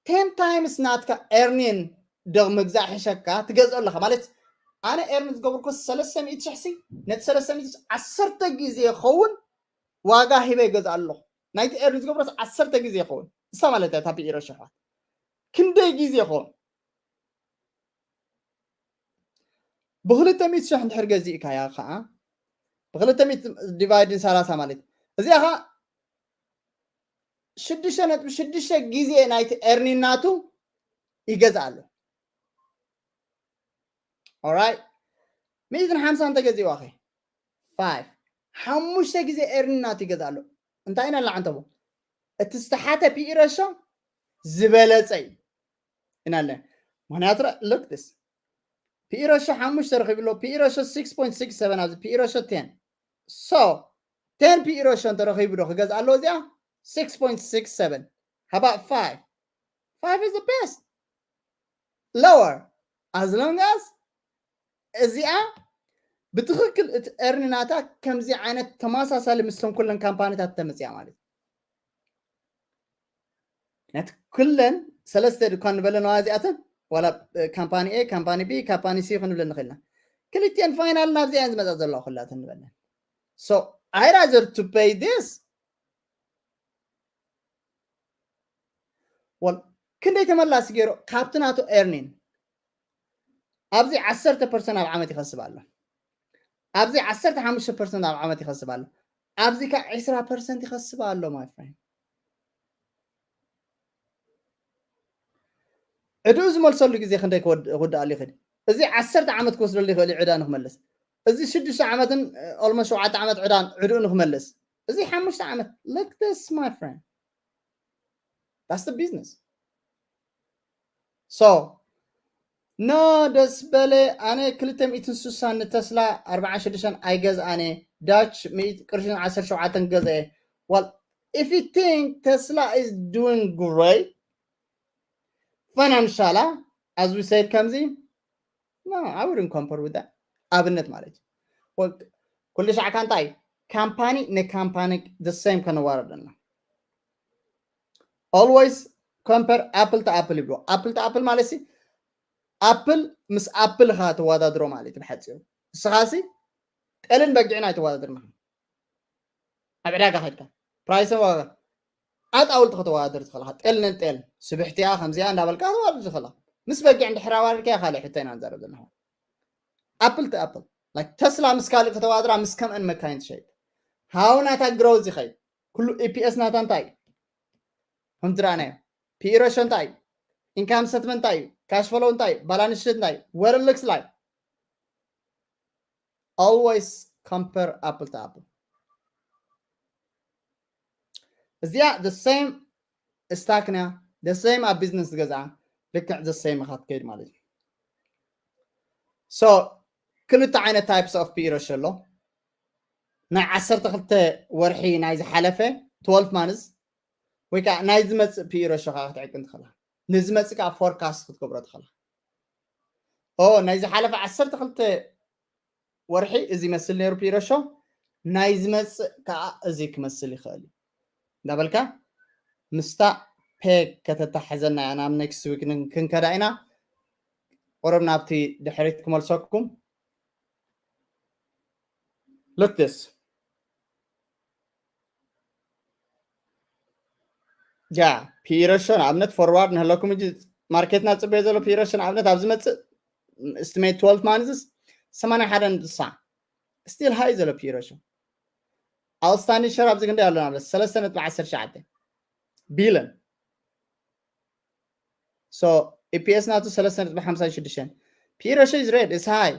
ቴን ታይምስ ናትካ ኤርኒን ዶ ምግዛእ ሕሸካ ትገዝኦ ኣለኻ ማለት፣ ኣነ ኤርኒን ዝገብርኩ ሰለስተ ሚእቲ ሽሕ ሲ፣ ነቲ ሰለስተ ሚእቲ ሽሕ ዓሰርተ ግዜ ይኸውን ዋጋ ሂበ ይገዝእ ኣለኹ። ናይቲ ኤርኒን ዝገብሮስ ዓሰርተ ግዜ ይኸውን። እሳ ማለት እያ እታ ፒኢሮ ሽሕ ኣሕዋት። ክንደይ ግዜ ይኸውን? ብክልተ ሚእቲ ሽሕ እንድሕር ገዚእካያ ከዓ፣ ብክልተ ሚእቲ ዲቫይድ ንሰላሳ ማለት፣ እዚኣ ከዓ ሽዱሽተ ነጥቢ ሽዱሽተ ግዜ ናይቲ ኤርኒን ናቱ ይገዝእ ኣሎ። ኦራይት፣ ሚእትን ሓምሳን እንተገዚእዋ ኸ? ፋይቭ፣ ሓሙሽተ ግዜ ኤርኒን ናቱ ይገዝእ ኣሎ። እንታይ ኢና ንዓንተቦ? እቲ ዝተሓተ ፒኢ ሬሾ ዝበለጸ እዩ ኢና ኣለ። ምኽንያቱ ረ-፣ look this። ፒኢ ሬሾ ሓሙሽተ ረኺቡ ኣሎ። ፒኢ ሬሾ ሲክስ ፖይንት ሲክስ ሰቨን ኣብዚ ፒኢ ሬሾ ቴን። So፣ ቴን ፒኢ ሬሾ እንተረኺቡ ዶ ክገዝእ ኣለዎ እዚኣ? ሲክስ ፖይንት ሲክስ ሰቨን። How about ፋይቭ? ፋይቭ is the best። Lower. As long as እዚኣ ብትኽክል እቲ ኤርኒ ናታ ከምዚ ዓይነት ተመሳሳሊ ምስቶም ኩለን ካምፓኒታት ተመፅያ ማለት እዩ። ምክንያቱ ኩለን ሰለስተ ድኳን ንበለናዋ እዚኣተን፣ ዋላ፣ እ፣ ካምፓኒ ኤ፣ ካምፓኒ ቢ፣ ካምፓኒ ሲ ክንብለን ንኽእል ኢና። ክልቲኤን ፋይናል ናብዚኣ እየን ዝመፃ ዘለዋ ኩላተን ንበለን። So, I rather to pay this። ወል፣ ክንደይ ተመላሲ ገይሩ ካብቲ ናቱ ኤርኒን? ኣብዚ ዓሰርተ ፐርሰንት ኣብ ዓመት ይኸስብ ኣሎ። ኣብዚ ዓሰርተ ሓሙሽተ ፐርሰንት ኣብ ዓመት ይኸስብ ኣሎ። ኣብዚ ከ ዕስራ ፐርሰንት ይኸስብ ኣሎ፣ my friend። ዕድኡ ዝመልሰሉ ግዜ ክንደይ ክወድ-፣ ክውድኣሉ ይኽእል? እዚ ዓሰርተ ዓመት ክወስደሉ ይኽእል እዩ ዕዳ ንክመልስ። እዚ ሽዱሽተ ዓመትን፣ ኦልሞስት ሸውዓተ ዓመት ዕዳ፣ ዕድኡ ንክመልስ። እዚ ሓሙሽተ ዓመት። Look this, my friend. That's the business. So, no፣ ደስ በለ፣ ኣነ ክልተ ሚእትን ስሳን ንተስላ ኣርብዓን ሽዱሽተን ኣይገዝኣነ፣ ዳች ሚእቲ ቅርሽን ዓሰርተ ሸውዓተን ገዝአ። Well, if you think Tesla is doing great financially, as we said፣ ከምዚ፣ no, I wouldn't compare with that። ኣብነት ማለት እዩ። ወ-፣ ኩሉ ሻዕ ካንታይ ካምፓኒ ንካምፓኒ the same ከነዋረደና። Always compare apple to apple ይብሎ። Apple to apple ማለት ሲ ኣፕል ምስ ኣፕል ኢኻ ተወዳድሮ ማለት እዩ ብሓፂሩ። ንስኻ ሲ ጤልን በጊዕን ኣይተወዳድርና። ኣብ ዕዳጋ ከድካ ፕራይስን ዋጋ ኣጣውልቲ ከተወዳድር ትኽእልኻ። ጤል ነን ጤል ስብሕቲያ ከምዚኣ እንዳበልካ ተወዳድር ትኽእልኻ። ምስ በጊዕ እንድሕር ኣዋርድካያ ካልእ ሕቶ ኢና ንዛረብ ዘለና። ኣፕል ቱ ኣፕል ላይክ ተስላ ምስ ካልእ ከተወዳድራ ምስ ከምአን መካይን ትሸይጥ ሃው ናታ ግሮዝ ይኸይድ ኩሉ ኢፒኤስ ናታ እንታይ እዩ? ከምቲ ረኣናዮ ፒኢ ሬሾ እንታይ እዩ? ኢንካም ስተትመንት እንታይ እዩ? ካሽ ፍሎው እንታይ እዩ? ባላንስ ሽት እንታይ እዩ? What it looks like. Always compare apple to apple. እዚኣ the same ስታክና the same ኣብ ቢዝነስ ገዛ ልክዕ the same ኢኻ ትከይድ ማለት እዩ። So ክልተ ዓይነት types of ፒኢ ሬሾ ኣሎ። ናይ ዓሰርተ ክልተ ወርሒ ናይ ዝሓለፈ twelve months ወይ ከዓ ናይ ዝመፅእ ፒኢ ሬሾ ከዓ ክትዕቅን ትኽእላ። ንዝመፅእ ከዓ ፎርካስት ክትገብሮ ትኽእላ። ኦ ናይ ዝሓለፈ ዓሰርተ ክልተ ወርሒ እዚ ይመስል ነይሩ ፒኢ ሬሾ፣ ናይ ዝመፅእ ከዓ እዚ ክመስል ይኽእል እዩ እንዳበልካ ምስታ ፔግ ከተታሕዘና እያ። ናብ ኔክስት ዊክ ክንከዳ ኢና። ቁሩብ ናብቲ ድሕሪት ክመልሰኩም። Look this. ያ ፒኢ ሬሾ ንኣብነት ፎርዋርድ ንህለኩም እ ማርኬትና ፅበዮ ዘሎ ፒኢ ሬሾ ንኣብነት ኣብ ዝመፅእ ስቲሜት twelve months ሰማንያ ሓደ ነጥቢ ስሳ ስቲል ሃይ ዘሎ ፒኢ ሬሾ። ኣውትስታንዲንግ ሸር ኣብዚ ክንደይ ኣሎ? ንኣብነት ሰለስተ ነጥቢ ዓሰርተ ትሽዓተ ቢልን። So ኢፒኤስ ናቱ ሰለስተ ነጥቢ ሓምሳ ሽዱሽተ። ፒኢ ሬሾ is red, it's high.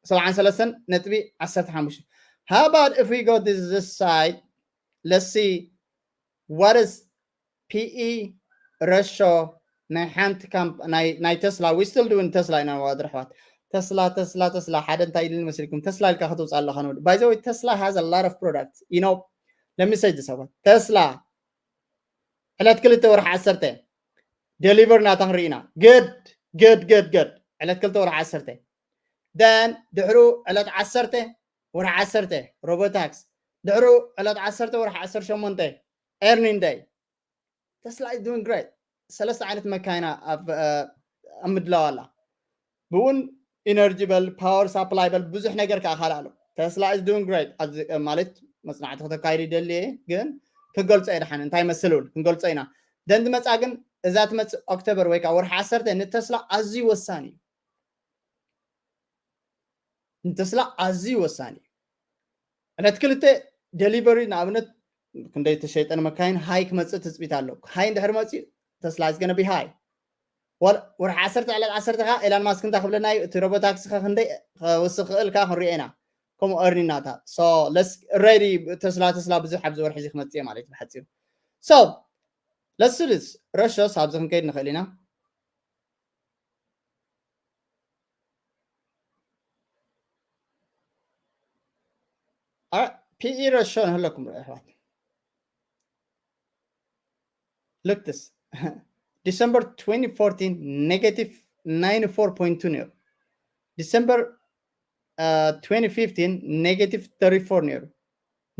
ሰብዓን ሰለስተን ነጥቢ ዓሰርተ ሓሙሽተ። How about if we go this, this side? Let's see what is ፒኢ ሬሾ ናይ ሓንቲ ካምፕ ናይ ናይ ተስላ። We still doing ተስላ ኢና ንዋድር ኣሕዋት። ተስላ ተስላ ተስላ ሓደ እንታይ ኢሉኒ መሲልኩም? ተስላ ኢልካ ክትውፅእ ኣለኻ ንወዲ። By the way ተስላ has a lot of products, you know. Let me say this ኣሕዋት። ተስላ ዕለት ክልተ ወርሒ ዓሰርተ ዴሊቨር ናታ ክንርኢ ኢና። Good good good good ዕለት ክልተ ወርሒ ዓሰርተ። Then ድሕሩ ዕለት ዓሰርተ ወርሒ ዓሰርተ ሮቦታክስ። ድሕሩ ዕለት ዓሰርተ ወርሒ ዓሰርተ ሸሞንተ earning day። ተስላ is doing great። ሰለስተ ዓይነት መካይና ኣብ ኣብ ምድላው ኣላ። ብውን ኢነርጂ በል፣ ፓወር ሳፕላይ በል፣ ብዙሕ ነገር ከዓ ካልእ ኣሎ። ተስላ is doing great። ኣብዚ ማለት መፅናዕቲ ከተካይዱ ይደሊ እየ፣ ግን ክገልፆ እየ ድሓን እንታይ መስል እውን ክንገልፆ ኢና። ደን ዝመፃ ግን እዛ ትመፅእ ኦክቶበር ወይ ከዓ ወርሒ ዓሰርተ ንተስላ ኣዝዩ ወሳኒ እዩ። ንተስላ ኣዝዩ ወሳኒ እዩ። ዕለት ክልተ ዴሊቨሪ ንኣብነት ክንደይ ተሸይጠን መካይን ሃይ ክመፅእ ትፅቢት ኣሎ። ሃይ እንድሕር መፅኡ ተስላ is gonna be high። ወርሒ ዓሰርተ ዕለት ዓሰርተ ከዓ ኤላን ማስክ እንታይ ክብለና እዩ? እቲ ሮቦታክሲ ከ ክንደይ ክወስኽ ክእል ከዓ ክንሪኦ ኢና። ከምኡ እርኒናታ ሶ ለስ ሬዲ ተስላ ተስላ ብዙሕ ኣብዚ ወርሒ እዚ ክመፅእ ማለት እዩ ብሓፂሩ። So let's do this. ረሾስ ኣብዚ ክንከይድ ንኽእል ኢና። ፒኢ ረሾ ንህለኩም ርእ ኣሕዋት። Look this. December twenty fourteen negative ninety four point two ነይሩ። December uh, twenty fifteen negative thirty four ነይሩ።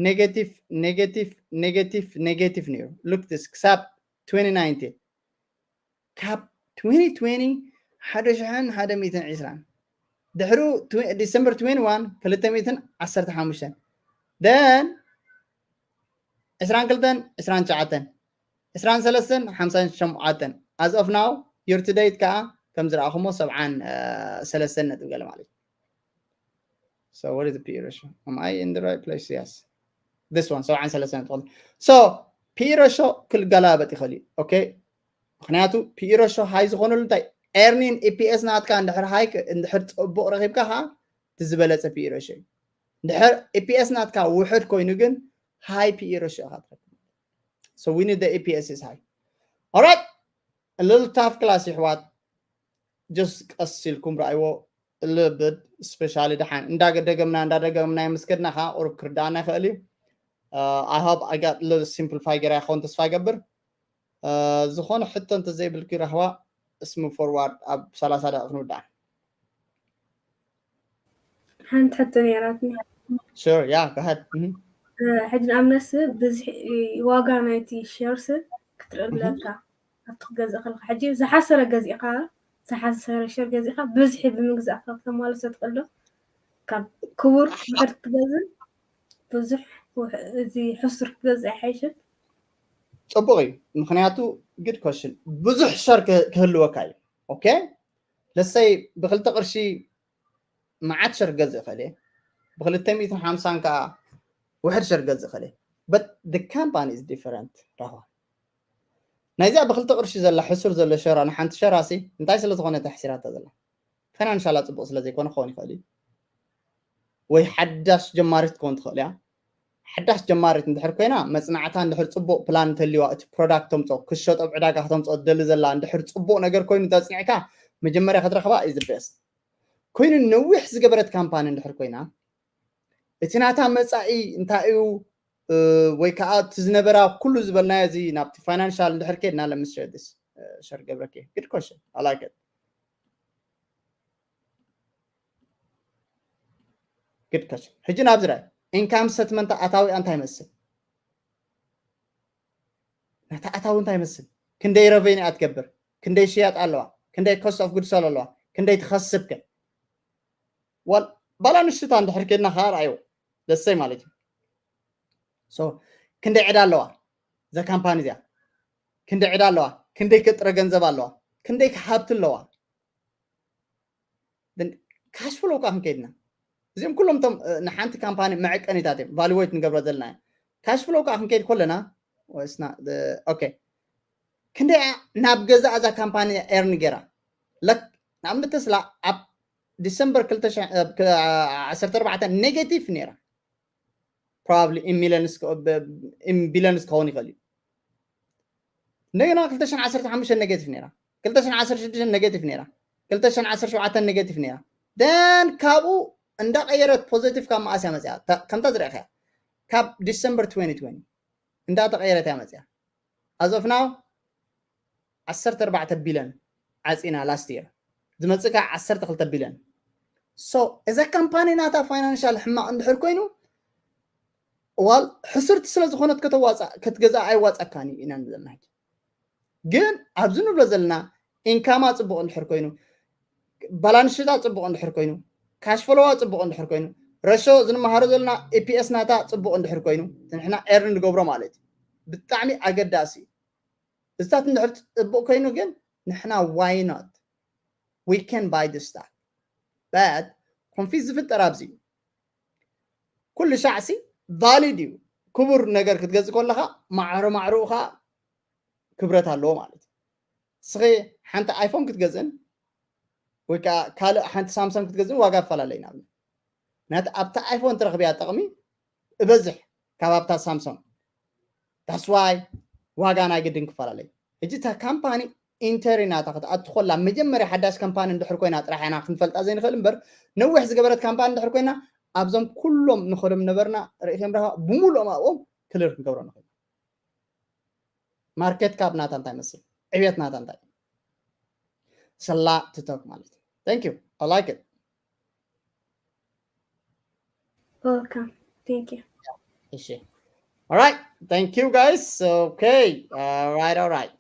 Negative negative negative negative ነይሩ። Look this ክሳብ twenty nineteen። ካብ twenty twenty ሓደ ሽሕን ሓደ ሚእትን ዕስራን ድሕሩ December twenty one ክልተ ሚእትን ዓሰርተ ሓሙሽተን then ዕስራን ክልተን ዕስራን ትሽዓተን ዕስራን ሰለስተን ሓምሳን ሸውዓተን as of now year to date ከዓ ከም ዝረኣኹሞ ሰብዓን ሰለስተን ነጥቢ ገለ ማለት እዩ። So what is the P E ratio? Am I in the right place? Yes. This one ሰብዓን ሰለስተን ነጥቢ። So P E ratio ክልገላበጥ ይኽእል እዩ። ኦኬ ምክንያቱ P E ratio ሃይ ዝኾነሉ እንታይ earning EPS ናትካ እንድሕር ሃይ እንድሕር ፅቡቕ ረኺብካ ከዓ እቲ ዝበለፀ P E ratio እዩ። እንድሕር EPS ናትካ ውሕድ ኮይኑ ግን high P E ratio ኢኻ ትረክብ። So we need the EPS is high. Alright. A little tough class ይሕዋት just ቀስ ኢልኩም ረኣይዎ ልብድ ስፔሻሊ ደሓን እንዳደገምና እንዳደገምና የምስከድና ከዓ ቁሩብ ክርዳእና ይኽእል እዩ። I hope I got little simplify ገይራ ይኸውን ተስፋ ይገብር። ዝኾነ ሕቶ እንተዘይብልኪ ራህዋ እስሙ ፎርዋርድ ኣብ ሰላሳ ደቂቕ ክንውዳእ። ሓንቲ ሕቶ ነይራትኒ። Sure, yeah, go ahead. ሕጂ ንኣብነት ብዝሒ ዋጋ ናይቲ ሸርስ ትርብለካ ኣብቲ ክገዝእ ከለካ ሕጂ ዝሓሰረ ገዚእካ ዝሓሰረ ሸር ገዚእካ ብዝሒ ብምግዛእ ከተማልሶ ትኽእል ዶ? ካብ ክቡር ውሕድ ክትገዝእ ብዙሕ እዚ ሕሱር ክትገዝእ ኣይሓይሽን? ፅቡቅ እዩ። ምክንያቱ good question ብዙሕ ሸር ክህልወካ እዩ። ኦኬ ለሰይ ብክልተ ቅርሺ መዓት ሸር ገዝእ ከለ ብክልተ ሚእትን ሓምሳን ከዓ ውሕድ ሸር ገዝእ ከለ but the company is different። ራዋ ናይዚኣ ብክልተ ቅርሺ ዘላ ሕሱር ዘሎ ሸራ ንሓንቲ ሸራ ሲ እንታይ ስለዝኮነ ተሕሲራታ ዘላ ፋይናንሻላ ፅቡቅ ስለዘይኮነ ክኸውን ይኽእል እዩ። ወይ ሓዳሽ ጀማሪት ክኸውን ትኽእል እያ። ሓዳሽ ጀማሪት እንድሕር ኮይና መፅናዕታ እንድሕር ፅቡቅ ፕላን እንተልዋ እቲ ፕሮዳክት ተምፅኦ ክሸጦ ኣብ ዕዳጋ ክተምፅኦ ትደሊ ዘላ እንድሕር ፅቡቅ ነገር ኮይኑ ተፅኒዕካ መጀመርያ ክትረኽባ is the best። ኮይኑ ነዊሕ ዝገበረት ካምፓኒ እንድሕር ኮይና እቲ ናታ መፃኢ እንታይ እዩ ወይ ከዓ እቲ ዝነበራ ኩሉ ዝበልናዮ እዚ ናብቲ ፋይናንሻል እንድሕር ከድና ለምስ ሸር ገብረኪ good question I like it። ግድከሽ ሕጂ ናብዚ ራይ ኢንካም ስተትመንት ኣታዊኣ እንታይ ይመስል? ነታ ኣታዊ እንታይ ይመስል? ክንደይ ረቨኒ ኣትገብር? ክንደይ ሽያጥ ኣለዋ? ክንደይ ኮስት ኦፍ ጉድ ሶል ኣለዋ? ክንደይ ትኸስብ ከ? ዋል ባላ ንሽታ እንድሕር ከድና ከዓ ርኣይዎ ደሰይ ማለት እዩ። ክንደይ ዕዳ ኣለዋ እዛ ካምፓኒ እዚኣ? ክንደይ ዕዳ ኣለዋ? ክንደይ ከጥረ ገንዘብ ኣለዋ? ክንደይ ሃብቲ ኣለዋ? ካሽ ፍሎ ከዓ ክንከይድና እዚኦም ኩሎም ቶም ንሓንቲ ካምፓኒ መዐቀኒታት እዮም ቫሉዌት ንገብሮ ዘለና። ካሽ ፍሎ ከዓ ክንከይድ ከለና ኦኬ ክንደይ ናብ ገዛ እዛ ካምፓኒ ኤርን ገይራ ለክ ንኣብነት ተስላ ኣብ ዲሰምበር ዓሰርተ ኣርባዕተ ኔጌቲቭ ነይራ። ፕሮባብሊ ኢን ሚሊዮንስ ኢን ቢሊዮንስ ክኸውን ይኽእል እዩ። እንደገና ክልተ ሽሕን ዓሰርተ ሓሙሽተን ኔጌቲቭ ነይራ፣ ክልተ ሽሕን ዓሰርተ ሽዱሽተን ኔጌቲቭ ነይራ፣ ክልተ ሽሕን ዓሰርተ ሸውዓተን ኔጌቲቭ ነይራ። ደን ካብኡ እንዳቀየረት ፖዚቲቭ ካብ መዓስ እያ መፅያ? ከምታ ዝረእኸያ ካብ ዲሰምበር ትወንቲ ትወንቲ እንዳተቀየረት እያ መፅያ። ኣዞፍናው ዓሰርተ ኣርባዕተ ቢልዮን ዓፂና ላስት የር ዝመፅእ ከዓ ዓሰርተ ክልተ ቢልዮን። እዛ ካምፓኒ ናታ ፋይናንሻል ሕማቕ እንድሕር ኮይኑ ዋል ሕስርቲ ስለ ዝኾነት ከተዋፃእ ክትገዛ ኣይዋፀካን እዩ ኢና ዘለና። ግን ኣብዚ ንብሎ ዘለና ኢንካማ ፅቡቅ እንድሕር ኮይኑ ባላንስ ሽታ ፅቡቅ እንድሕር ኮይኑ ካሽ ፍሎዋ ፅቡቅ እንድሕር ኮይኑ ረሾ ዝንመሃሮ ዘለና ኢፒኤስ ናታ ፅቡቅ እንድሕር ኮይኑ ንሕና ኤርን ንገብሮ ማለት እዩ። ብጣዕሚ ኣገዳሲ እዩ። እዚታት እንድሕር ፅቡቅ ኮይኑ ግን ንሕና why not we can buy this stock but ኮንፊዝ ዝፍጠር ኣብዚ እዩ። ኩሉ ሻዕሲ ቫሊድ እዩ። ክቡር ነገር ክትገዝእ ከለካ ማዕሮ ማዕሮኡ ከዓ ክብረት ኣለዎ ማለት እዩ። ንስኺ ሓንቲ ኣይፎን ክትገዝእን ወይ ከዓ ካልእ ሓንቲ ሳምሰንግ ክትገዝእን ዋጋ ይፈላለ እዩ። ንኣብነት ምክንያቱ ኣብታ ኣይፎን ትረኽብያ ጥቕሚ እበዝሕ ካብ ኣብታ ሳምሶንግ that's why ዋጋ ናይ ግድን ክፈላለ እዩ። ሕጂ እታ ካምፓኒ ኢንተሪ ናታ ክትኣቱ ከላ መጀመርያ ሓዳሽ ካምፓኒ እንድሕር ኮይና ጥራሕ ኢና ክንፈልጣ ዘይንኽእል እምበር ነዊሕ ዝገበረት ካምፓኒ እንድሕር ኮይና ኣብዞም ኩሎም ንኸዶም ነበርና ርእዮም ረኻ ብምሉኦም ኣብኦም ክልር ክንገብሮ ንኽእል። ማርኬት ካፕ ናታ እንታይ መስል ዕብየት ናታ እንታይ ሰላ ትቶክ ማለት እዩ። Thank you I like it። Welcome. Thank you. እሺ All right. Thank you guys. Okay. All right. All right.